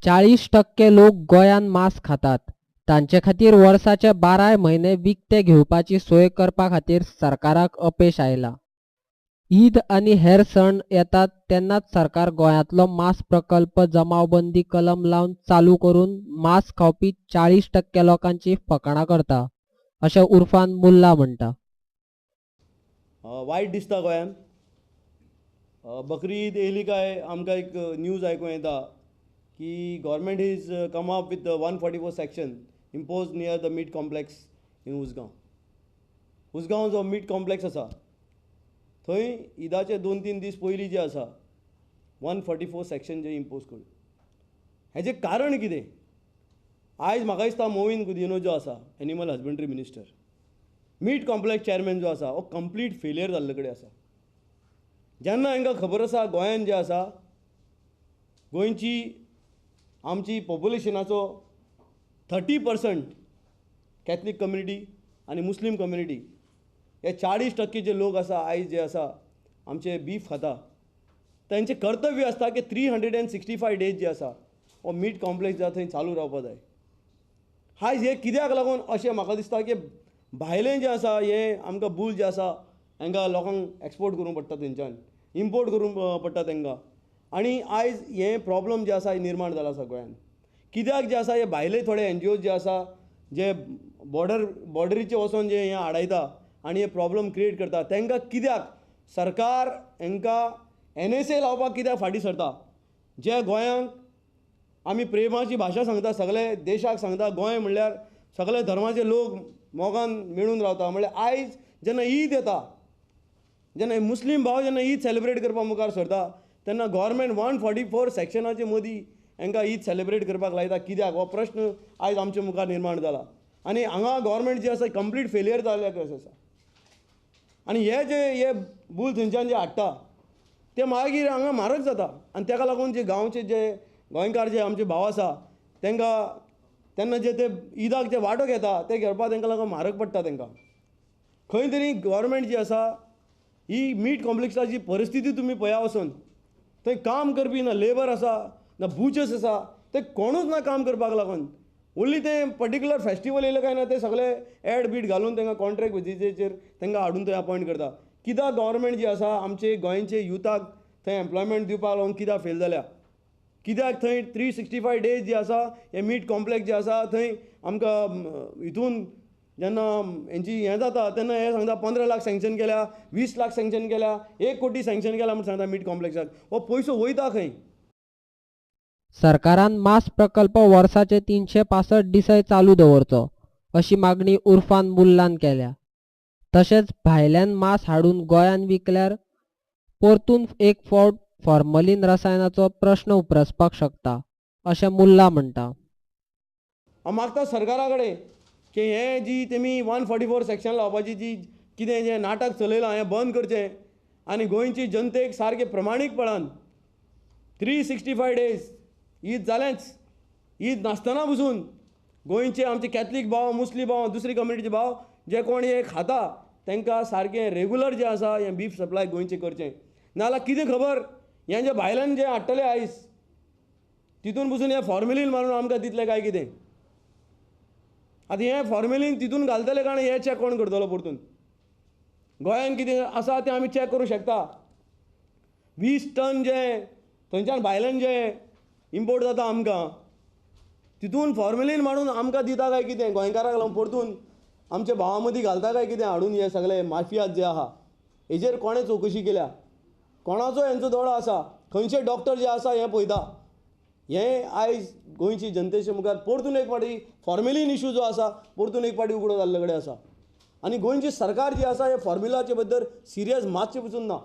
40% लोक गोंयांत मांस खातात. तांचे खातीर वर्साचे 12 म्हयने विकते घेवपाची सोय करपा खातीर सरकाराक अपेश आयला. ईद आनी हेर सण येतात तेन्नाच सरकार गोंयांतलो मांस प्रकल्प जमावबंदी कलम लावन चालू करून मांस खावपी 40% लोकांची फकाणां करता अशें उर्फान मुल्ला म्हणटा. वायट दिसता गोंयांत बकरी ईद येयली काय आमकां एक न्यूज आयकूंक येता की government is come up with 144 section impose near the meat complex in Ujgaon. Ujgaon जो मीट कॉम्प्लेक्स आसा थंय ईदाचे 2-3 दीस पयलीं जे आसा 144 सेक्शन जे इम्पोज करून, हेजें कारण कितें? आयज म्हाका दिसता मोविन गुदिन्हो जो आसा animal husbandry minister, meat complex chairman जो आसा हो कंप्लीट फेलियर जाल्ले कडेन आसा. जेन्ना हांकां खबर आसा गोंयांत जे आसा गोंयची आमची पॉप्युलेशनाचो 30% कॅथलीक कम्युनिटी आनी मुस्लीम कम्युनिटी हे 40% जे लोक आसा आयज जे आसा आमचे बीफ खाता, तांचें कर्तव्य आसता की 365 डेज जे आसा हो मीट कॉम्प्लेक्स जे थंय चालू रावपा जाय. आयज हें कित्याक लागून अशें म्हाका दिसता की भायलें जें आसा हें आमकां बूल जे आसा हांकां लोकांक एक्सपोर्ट करूंक पडटा, थंयच्यान इम्पोर्ट करूंक पडटा तांकां, आनी आयज हें प्रॉब्लम जे आसा हें निर्माण जाला आसा गोंयांत. कित्याक जे आसा हे भायले थोडे एनजीओ जे आसा जे बॉर्डरीचे वचोन जे हें आडायता आनी हे प्रॉब्लम क्रिएट करता, तांकां कित्याक सरकार हांकां NSA लावपाक कित्याक फाटीं सरता? जे गोंयांक आमी प्रेमाची भाशा सांगता, सगळे देशाक सांगता गोंय म्हणल्यार सगळे धर्माचे लोक मोगान मेळून रावता, म्हणल्यार आयज जेन्ना ईद येता, जेन्ना मुस्लीम भाव जेन्ना ईद सेलिब्रेट करपाक मुखार सरता तेन्ना गव्हर्मेंट 144 सेक्शनाचे मदीं हांकां ईद सेलिब्रेट करपाक लायता कित्याक? हो प्रश्न आयज आमचे मुखार निर्माण जाला आनी हांगा गव्हर्मेंट जी आसा कंप्लीट फेलियर जाल्ल्या कशें आसा. आनी हे जे हे बूल थंयच्यान जे हाडटा ते मागीर हांगा म्हारग जाता आनी ताका लागून जे गांवचे जे गोंयकार जे आमचे भाव आसा तांकां तेन्ना जे ते ईदाक जे वांटो घेता ते घेवपाक तांकां लागून म्हारग पडटा. तांकां खंय तरी गव्हर्मेंट जी आसा ही मीट कॉम्प्लेक्साची परिस्थिती तुमी पळया वचून, थंय काम करपी ना लेबर आसा ना बुचर्स आसा, ते कोणूच ना काम करपाक लागून. ओन्ली तें पर्टिक्युलर फेस्टिवल येयलें काय ना ते सगळे एड बीट घालून तांकां कॉन्ट्रॅक्ट बेजीचेर तांकां हाडून थंय अपॉयंट करता. कित्याक गव्हर्मेंट जी आसा आमचे गोंयचे युथाक थंय एम्प्लॉयमेंट दिवपाक लागून कित्याक फेल जाल्या? कित्याक थंय 365 डेज जे आसा हे मीट कॉम्प्लेक्स जे आसा थंय आमकां हितून जेन्ना हेंची हें जाता तेन्ना हे सांगता 15 लाख सँक्शन केल्या, 20 लाख सँक्शन केल्या, 1 कोटी सँक्शन केल्या म्हूण सांगता मीट कॉम्प्लेक्साक. हो पयसो वयता खंय? सरकारान मांस प्रकल्प वर्साचे 365 दिसय चालू दवरचो अशी मागणी उर्फान मुल्लान केल्या. तशेंच भायल्यान मांस हाडून गोंयांत विकल्यार परतून एक फावट फॉर्मलिन रसायनाचो प्रश्न उप्रासपाक शकता अशें मुल्ला म्हणटा. हांव मागता सरकारा कडेन की हें जी तेमी 144 सेक्शन लावपाची जी कितें जें नाटक चलयलां हें बंद करचें आनी गोंयची जनतेक सारकें प्रमाणीकपणान 365 डेज ईद जालेंच, ईद नासतना पसून गोंयचे आमचे कॅथलीक भाव, मुस्लीम भाव, दुसरी कम्युनिटीचे भाव जे कोण हे खाता तांकां सारकें रेगुलर जें आसा हें बीफ सप्लाय गोंयचें करचें. नाजाल्यार कितें खबर हें जे भायल्यान जे हाडटले आयज तितून पसून हें फॉर्मेलीन मारून आमकां दितले काय कितें? आतां हें फॉर्मेलीन तितून घालतले कारण हें चॅक कोण करतलो? परतून गोंयांत कितें आसा तें आमी चॅक करूंक शकता. 20 टन जें थंयच्यान भायल्यान जें इम्पोर्ट जाता आमकां तितून फॉर्मेलीन मारून आमकां दिता काय कितें? गोंयकारांक लागून परतून आमच्या भावां मदीं घालता काय कितें हाडून हे सगळे माफियाज जे आहा हेजेर कोणें चवकशी केल्या? कोणाचो हेंचो दोळो आसा? खंयचे डॉक्टर जे आसा हें पळयता? हें आयज गोंयची जनतेच्या मुखार परतून एक फावटी फॉर्मेलीन इशू जो आसा परतून एक फावटी उगडो जाल्ले कडेन आसा आनी गोंयची सरकार जी आसा हे फॉर्म्युलाचे बद्दल सिरियस मातशें पसून ना.